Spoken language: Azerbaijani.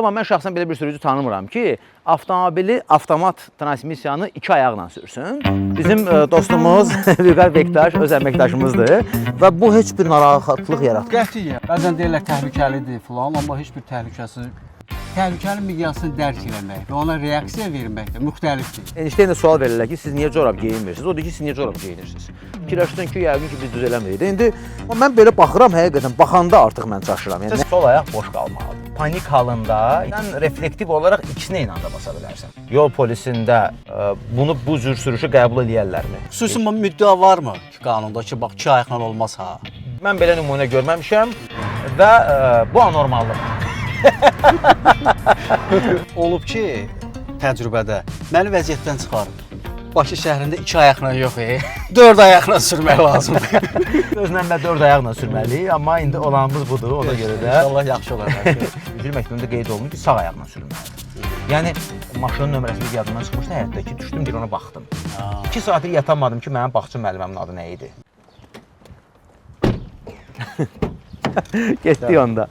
Amma mən şəxsən belə bir sürücü tanımıram ki, avtomobili avtomat transmissiyanı iki ayaqla sürsün. Bizim dostumuz Vüqar Bektaş öz əməkdaşımızdır və bu heç bir narahatlıq yaratmır. Qətiyyən. Bəzən deyirlər təhlükəlidir filan, amma heç bir təhlükəsi təhlükənin miqyasını dərk eləmək və ona reaksiya vermək də müxtəlifdir. Einstein də sual verirlər ki, siz niyə corab geyinmirsiniz? O deyir ki, siz niyə corab geyinirsiniz? Fikirləşirsən ki, yəqin ki, biz düz eləmirik. İndi mən belə baxıram həqiqətən, baxanda artıq mən çaşıram. Yəni sol ayaq boş qalmalıdır. Panik halında sən reflektiv olaraq ikisinə eyni anda basa bilərsən. Yol polisində bunu bu cür sürüşü qəbul eləyərlərmi? Xüsusi müddəa varmı ki, qanunda ki, bax iki ayaqla olmaz ha? Mən belə nümunə görməmişəm və bu anormallıqdır. Olub ki, təcrübədə məni vəziyyətdən çıxarıb. Bakı şəhərində iki ayaqla yox, dörd ayaqla sürmək lazımdır. Gözlə və dörd ayaqla sürməliyik, amma indi olanımız budur, ona görə də. İnşallah yaxşı olar hər şey. Üzr məktəbində qeyd olunur ki, sağ ayaqla sürülməlidir. Yəni maşının nömrəsi bir yadımdan çıxmışdı həyətdə ki, düşdüm bir ona baxdım. 2 saatdir yatamadım ki, mənim bağça müəlliməmin adı nə idi? Getdik onda.